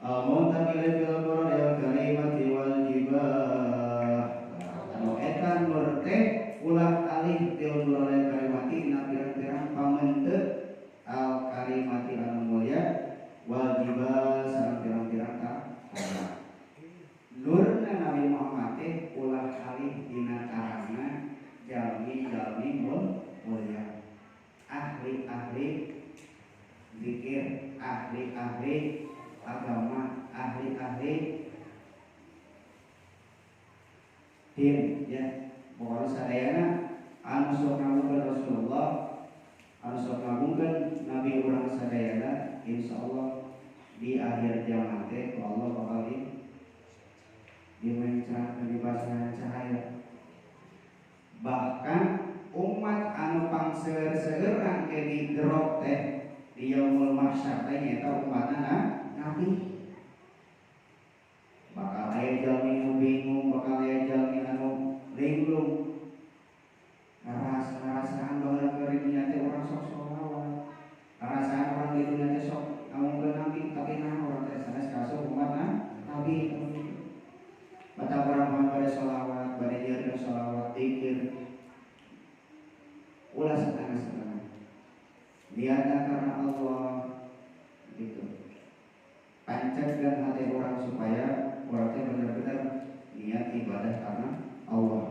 al muntaqil fil qur'anil karimati wal jibah. Anu eta nur teh ulah alih til qur'anil karimati dina pirang-pirang pamente al karimati anu mulia wal jibah sareng pirang-pirang tanah. Nurna Nabi Muhammad teh ulah alih dina tarangna jalmi-jalmi mulia, ahli-ahli zikir, ahli-ahli agama, ahli-ahli din ya. Pokoknya sadayana anu sok ngagungkeun Rasulullah, anu sok ngagungkeun Nabi urang sadayana, insyaallah di akhir zaman teh Allah bakal dimencarkan di pasangan cahaya. Bahkan umat anu pangseueur-seueurna ke digerok teh di yaumul mahsyar teh nyaeta umatna Nabi. Bakal aya jalmi nu bingung, bakal aya jalmi anu linglung. Ngarasaan baheula keur di dunya teh urang sok sholawat. Ngarasaan urang di dunya teh sok ngomongkeun Nabi, tapi naha urang teh sanes kasup umatna Nabi. Mata orang mah bade sholawat, bade nyieurkeun sholawat, zikir. Ulah setengah-setengah. Niatna karena Allah gitu. Pancatkan hati orang supaya orang teh benar-benar niat ibadah karena Allah.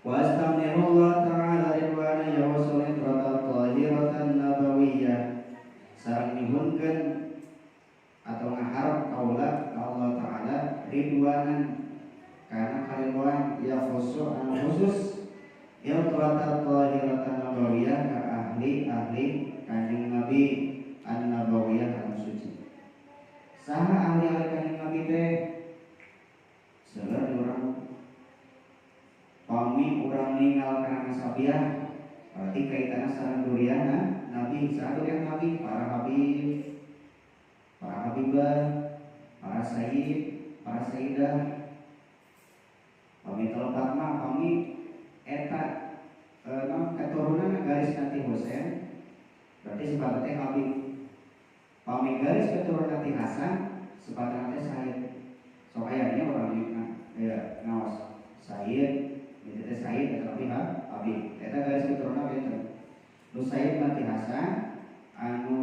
Wa astamnirullah ta'ala ridwana ya wasulin rata tahiratan nabawiyah. Sareng nyuhunkeun atau ngaharep kaula ka Allah Ta'ala ridwanan karena karidwan ya khusus anu khusus iltrata tahiratan nabawiyah ka ahli-ahli Kanjeng Nabi an-nabawiyah anu suci. Saha ahli-ahli Kanjeng Nabi teh? Seueur urang pami urang ninggal kana nasabiah berarti kaitanna sareng duriana Nabi, saha durian Nabi? Para habib, para habibah, para sayyid, para sayyidah. Pami telepat mah pami eta keturunan garis nanti Husain berarti sepatutnya Habib. Pami garis keturunan nanti Hasan sepatutnya Sayyid. Sok aya nya urang ya ngaos Sayyid itu teh Sayyid atau Habib. Eta garis keturunan benten. Nu Sayyid mah ti Hasan, anu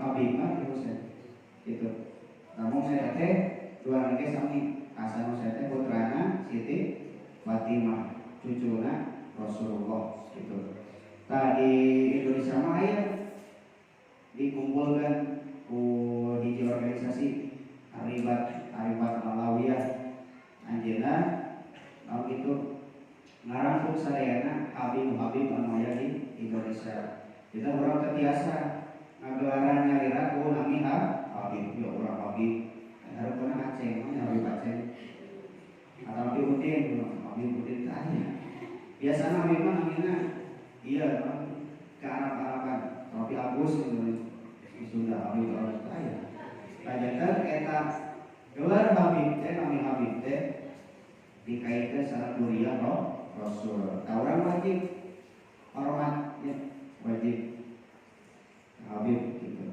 Habib mah ti Husain. Gitu. Namun saya teh dua nage sami Hasan Husain teh putrana Siti Fatimah, cucuna Rasulullah gitu. Tadi Indonesia mah aya dikumpulkan ku hiji organisasi Aribat Aribat Alawiyah anjeunna naon kitu ngarangkul sadayana habib-habib anu aya di Indonesia. Kita urang teh tiasa ngagelaran nyalira ku nami Habib, ya urang Habib. Hareupeunna Aceh, mah Habib Aceh. Atau Habib Udin, Habib Udin teh aya. Biasana Habib mah namina iya ke Arab-Araban. Tapi Agus di Sunda Habib Agus teh aya. Kajanten eta gelar Habib teh nami Habib teh dikaitkan sareng durian Rasul. Tah urang wajib hormat ya, wajib Habib gitu.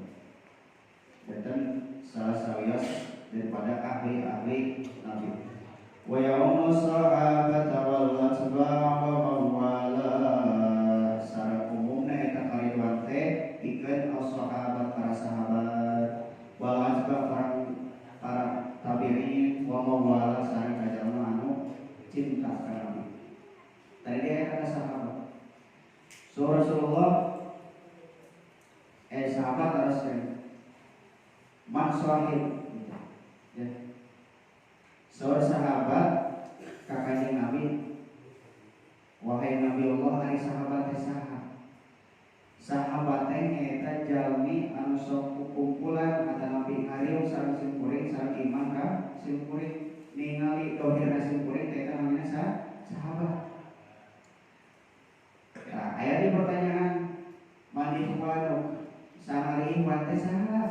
Dan salah sawios daripada ahli-ahli Nabi. Wa yaumu sahabata wal atba' wa mawala. Sareng umumna eta karidwan teh pikeun as-sahabat para sahabat wal atba' para tabi'in wa mawala sareng kajalma anu cinta ka Nabi. Tadi dia kata sahabat. So Rasulullah sahabat harus man sahib ya. Seorang sahabat kakaknya Nabi, wahai Nabi Allah, ari sahabat teh saha? Sahabat teh nyaeta jalmi anu sok kukumpulan atanapi ngariung sareng simkuring sareng iman ka simkuring ningali dohirna simkuring teh eta namina sahabat. Nah, aya di pertanyaan man ikhwanu sahari ikhwan teh saha?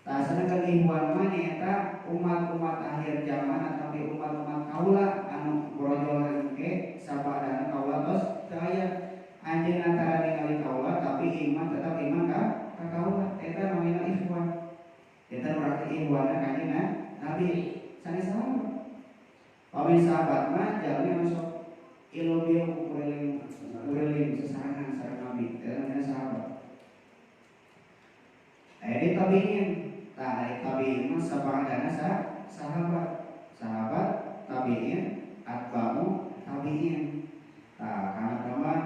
Tah sedengkeun ikhwan mah nyaeta umat-umat akhir zaman atawi umat-umat kaula anu borojol engke sabadana kaula tos teu aya anjeunna tara ningali kaula tapi iman tetap iman ka kaula eta namina ikhwan. Eta berarti ikhwanna kanjeng Nabi sanes sahabat. Pami sahabat mah jalmi anu sok ilu-bilu kuriling sesarengan sareng Nabi eta namina sahabat. Aya di tabiin. Tah ari tabiin mah sabadana sahabat. Sahabat tabiin atba'u tabiin. Tah kana mah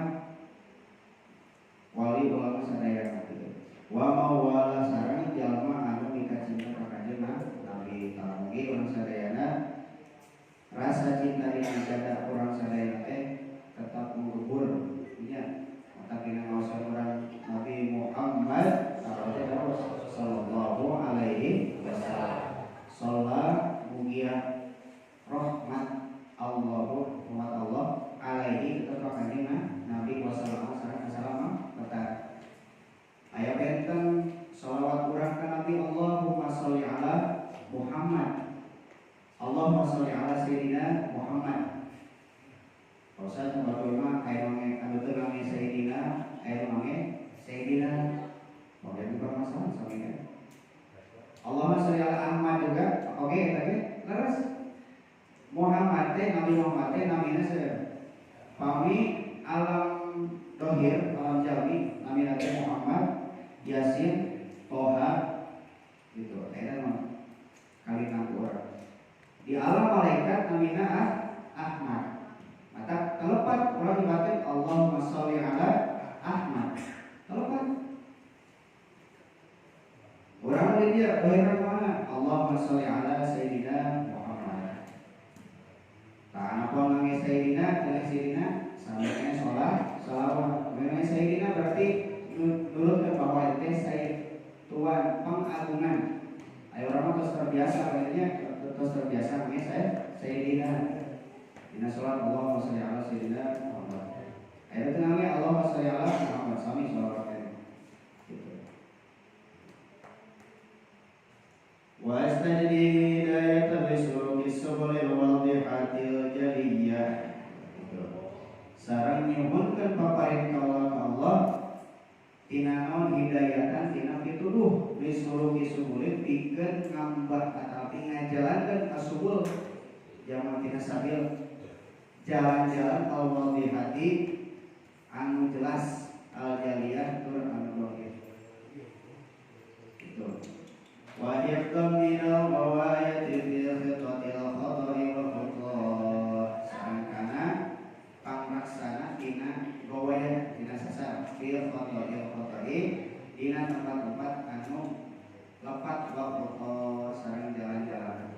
wali ulama sadaya kitu. Wa mawala sareng jalma anu mikacinta ka kanjeng Nabi. Tah mugi urang sadayana rasa cinta dina dada urang sadayana teh tetap menggebur nya. Mata dina ngaosan urang Nabi Muhammad sallallahu alaihi wasallam. Sholat mugia rahmat Allahu rahmat Allah alaihi tetap kanjeng Nabi wasallam sareng salam tetap. Aya benten sholawat urang ka Nabi Allahumma sholli ala Muhammad. Allahumma sholli ala sayyidina Muhammad. Pausan batur mah aya nu anu teu nami sayyidina, aya nu nami sayyidina. Oke, permasalahan sama ya. Allahumma sholli ala Ahmad juga. Oke, eta ge leres. Muhammad teh Nabi Muhammad teh namina saha? Pami alam dohir, alam jalmi namina teh Muhammad, Yasin, Toha gitu. Eta mah kalimat urang. Di alam malaikat namina Ahmad. Maka telepat urang dibatin Allahumma sholli ala Ahmad. Telepat. Orang di dia dohir mana? Allahumma sholli ala Sayyidina Muhammad. Tah napa nangis Sayyidina, teh Sayyidina sampeyan sholat, sholawat. Nangis Sayyidina berarti nurutkeun bahwa teh Sayyid Tuan pengagungan. Ayo orang mah terus terbiasa kayaknya, terus terbiasa nangis Sayyidina. Dina sholat Allahumma sholli ala Sayyidina Muhammad. Ayo teh nangis Allahumma sholli ala Muhammad sami sholawat gitu. Wa astajdi hidayata bisuluki subulil wadihatil jaliyah. Sareng nyuhunkeun paparin kaula ka Allah tina naon hidayatan tina pituduh bisuluki subulil pikeun ngambah atawa ngajalankeun kasubul jaman tina sabil jalan-jalan al wadihati anu jelas al jaliyah tur anu dohir. Gitu. Wa hifdzan minal ghawayati fi khitatil khata'i wa khata' sangkana pangraksana dina gawaya dina sasar fil khata'il khata'i dina tempat-tempat anu lepat wa khata sareng jalan-jalan.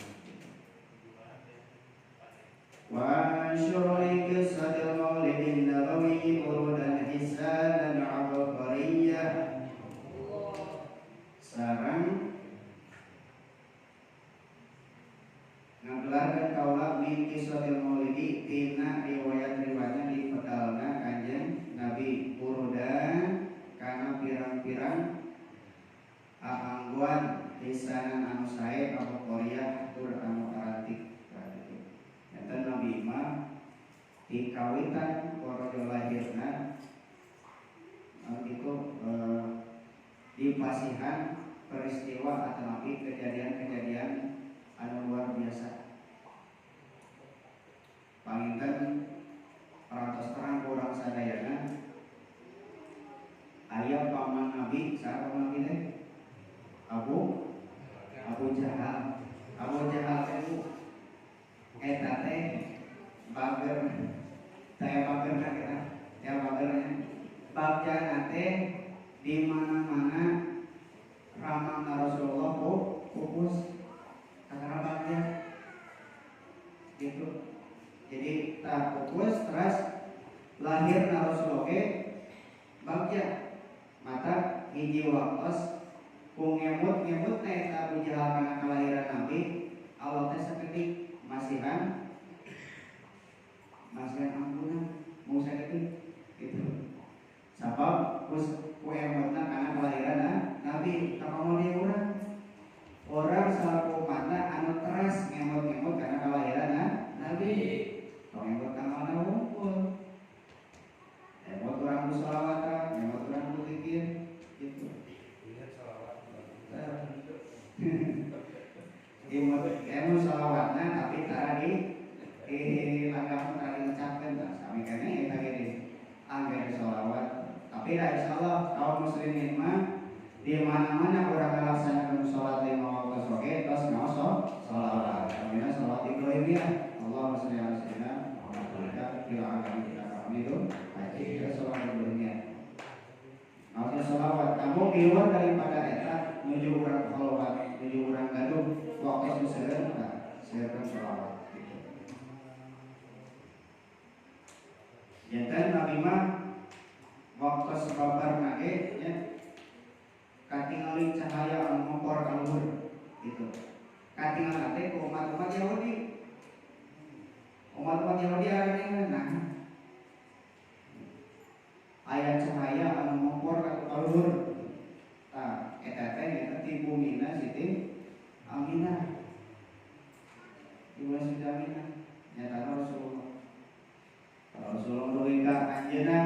Wa ansyur qissatil maulidin nabawi urudan hisanan abqariyah sareng ngagelarkeun kaula min kisahil maulidi tina riwayat-riwayatna di pedalna Kanjeng Nabi urudan kana pirang-pirang aanggoan lisanan anu sae abqariyah tur anu arantik kitu. Enten Nabi mah di kawitan porojo lahirna itu di pasihan peristiwa atau kejadian-kejadian anu luar biasa. Panginten parantos terang urang sadayana aya paman Nabi, saha paman Nabi teh? Abu Jahal. Abu Jahal teh eta teh bager. Saya bagerna kita, ya bagernya. Bagjana teh di mana-mana ramang Rasulullah pupus karena bagja gitu. Jadi tak pupus terus lahir Rasulullah ge bagja. Mata hiji waktos ku ngemut-ngemut na eta Abu Jahal kana kelahiran Nabi, Allah teh sakedik Masihan masihan ampunan mau sakitu gitu. Sabab ku emotna kana kelahiran Nabi kapamoh dia urang salaku umatna anu teras ngemot-ngemot kana kelahiran Nabi. Tong ngemot ka mana wungkul. Emot urang ku sholawatan, emot urang ku zikir gitu. Ingat sholawat. Emot sholawatna tapi tara di langgam tara diucapkeun tah sami keneh eta ge angger sholawat. Tapi lah insyaallah kaum muslimin mah di mana-mana orang melaksanakan sholat lima waktu oge tos ngaos sholawat. Namina sholawat Ibrahimiyah. Allahumma sholli ala sayyidina Muhammad fil alamin innaka Hamidum Majid. Sholawat Ibrahimiyah. Maksudnya sholawat kamu di luar daripada eta nuju urang kholwat, nuju urang gaduh waktu seueur tah seueurkeun sholawat gitu. Janten Nabi mah waktu sebabar nage nya katingali cahaya anu ngompor ka luhur gitu. Katingal teh ku umat-umat Yahudi. Umat-umat Yahudi arane nah aya cahaya anu ngompor ka luhur. Tah eta teh nyaeta ti bumina Siti Aminah. Ibuna Siti Aminah nyatana Rasulullah. Rasulullah dugi ka anjeunna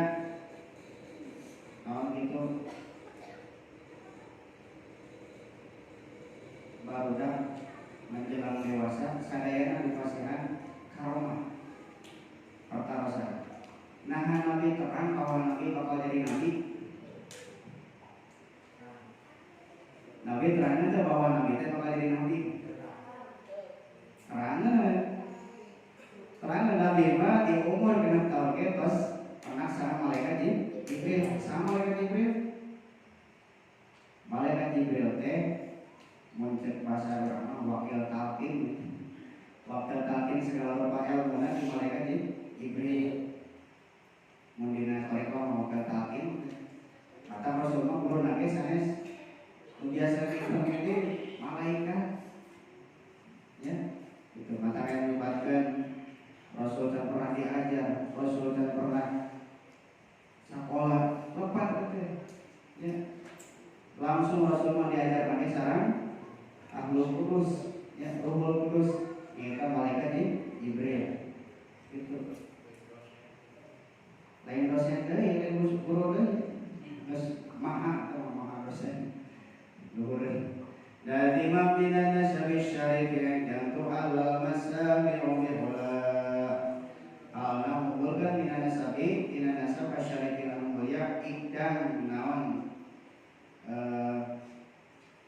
naon kitu barudak menjelang dewasa sadayana dipasihan karomah pertarosan. Nah Nabi terang bahwa Nabi bakal jadi nabi. Nabi terangnya teh bahwa Nabi teh bakal jadi nabi. Terangnya, terangnya Nabi mah di umur 6 tahun ge tos pernah sama malaikat Jibril, sama malaikat Jibril. Malaikat Jibril teh mun cek bahasa urang mah wakil talqin. Wakil talqin segala rupa ilmuna di malaikat Jibril. Mun dina thariqah wakil talqin. Kata Rasulullah guru nage sanes nu biasa ditemu malaikat. Ya, itu mata kaya melibatkan Rasul dan pernah diajar, Rasul dan pernah sekolah, lepat gitu ya. Langsung Rasul mah diajar pakai sarang Ahlul Kudus, ya, Ruhul Kudus, nyaeta malaikat Jibril. Gitu. Lain dosen deui, lain guru deui. Geus maha teh maha dosen. Luhur. Dari mabina nasabi syarif yang jantu alal masami'u bihula. Alna unggulkan mina nasabi, tina nasab syarif yang mulia ikdan naon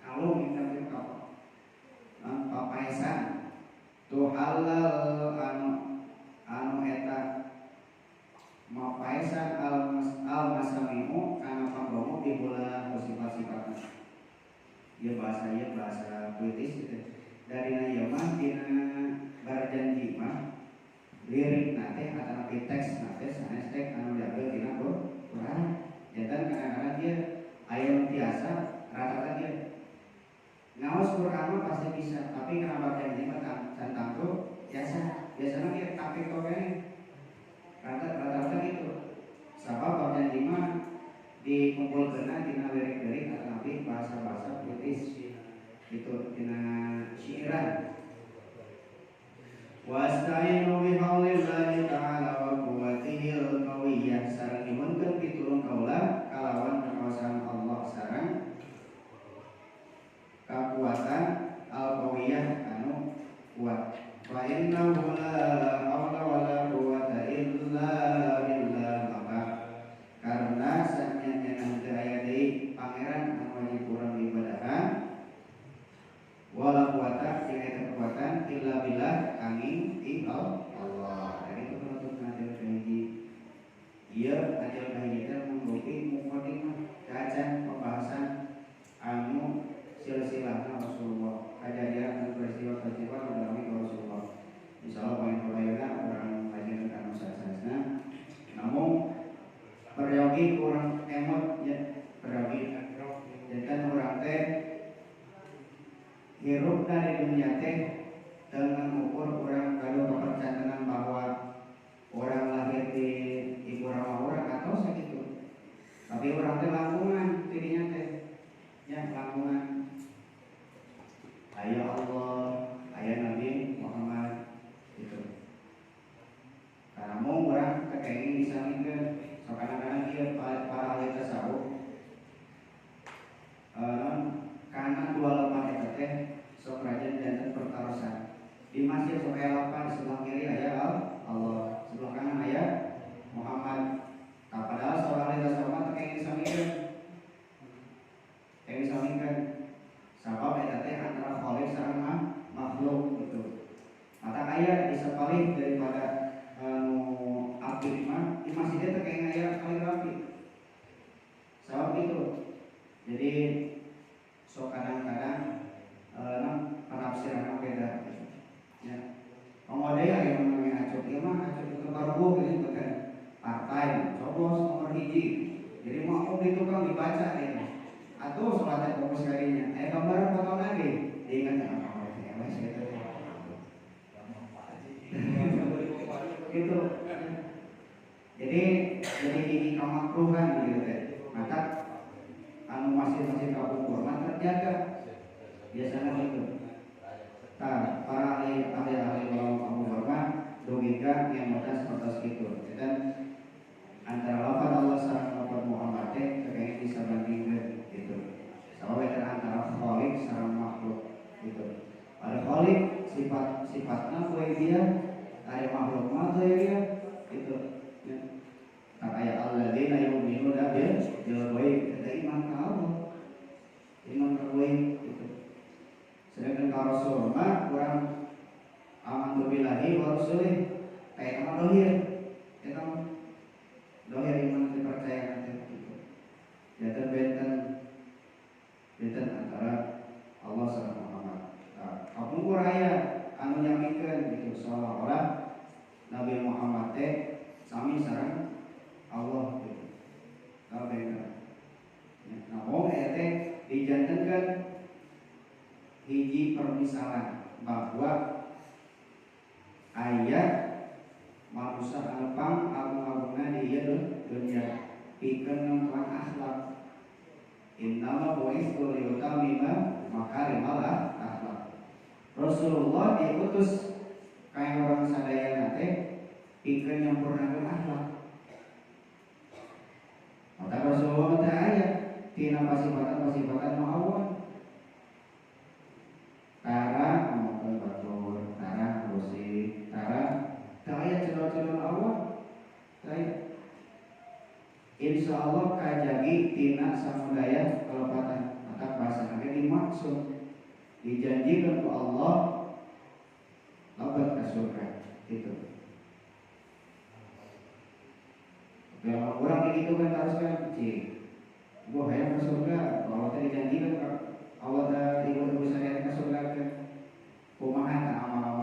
kalung ikdan itu apa? Papaesan tu halal anu eta mapaesan al masami'u kana panggomo bihula sifat-sifatna. Ya bahasa ya bahasa puitis gitu. Dari na mah dina barjanji mah lirik nate atau teks nate sanes teks anu diambil tina Quran. Jantan kadang-kadang dia aya nu tiasa rata-rata dia ngaos Quran mah pasti bisa, tapi kana barjanji mah can tangtu biasa. Biasana dia tapik toke rata-rata gitu. Sabab barjanji mah dikumpulkeunna dina lirik-lirik atau nabi bahasa-bahasa puitis gitu dina syiiran. Wasta'inu bihaulillahi ta'ala wa quwwatihil qawiyyah sareng nyuhunkeun pitulung kaula kalawan kekuasaan Allah sareng kakuatan al-qawiyah anu kuat. Fa innahu la haula wala quwwata illa billah. Maka karena sanyanya nanti aya deui pangeran anu wajib urang diibadahan wala quwata jeung eta kekuatan illa billah kanging ti Allah. rawuh ini bukan partai coblos nomor hiji. Jadi makmum di tukang dibaca nih. Atau sholatnya fokus kalinya. Aya gambar foto lagi. Diingat apa gitu. Gitu. Jadi ini kamakruhan gitu teh. Maka anu masih kapungkur mah terjaga. Biasanya gitu. Nah, para ahli ulama kapungkur mah logika yang mudah seperti itu. Dan antara lafaz Allah sareng lafaz Muhammad teh kayaknya bisa bandingkeun gitu. Sabab eta antara khalik sareng makhluk gitu. Ada khalik sifat-sifatna ghaibiyah, ada makhluk mah ghaibiyah gitu. Ya. Tak aya alladzina yu'minuna bil ghaib, eta iman ka Allah. Iman ka ghaib gitu. Sedangkan ka Rasul mah urang amantu billahi wa rasulih, kayak mah dohir. Eta mah dohir iman dipercaya nanti gitu. Janten benten antara Allah sareng Muhammad. Nah, kapungkur aya anu nyamikeun gitu seolah-olah Nabi Muhammad teh sami sareng Allah gitu. Kalau benten. Ya, namun aya teh dijantenkeun hiji permisalan bahwa ayat manusia anu pang agung-agungna di ieu dunya pikeun nongkrong akhlak. Innama bu'istu liyutammima makarimal akhlak. Rasulullah diutus ka orang sadayana teh pikeun nyempurnakeun akhlak. Maka Rasulullah teh aya tina pasifatan-pasifatan nu awon. Tara ngomongkeun batur, tara ngurusi, tara teu aya cedol-cedol awon. Teu aya. Insya Allah kajagi tina samudaya kelepatan. Maka bahasa ge dimaksud dijanjikan ku Allah lebet ke surga gitu. Tapi orang orang begitu kan harusnya cik, gua hayang ke surga, kalau teh dijanjikan Allah teh ibu-ibu sadaya ke surga ke kumaha tah amal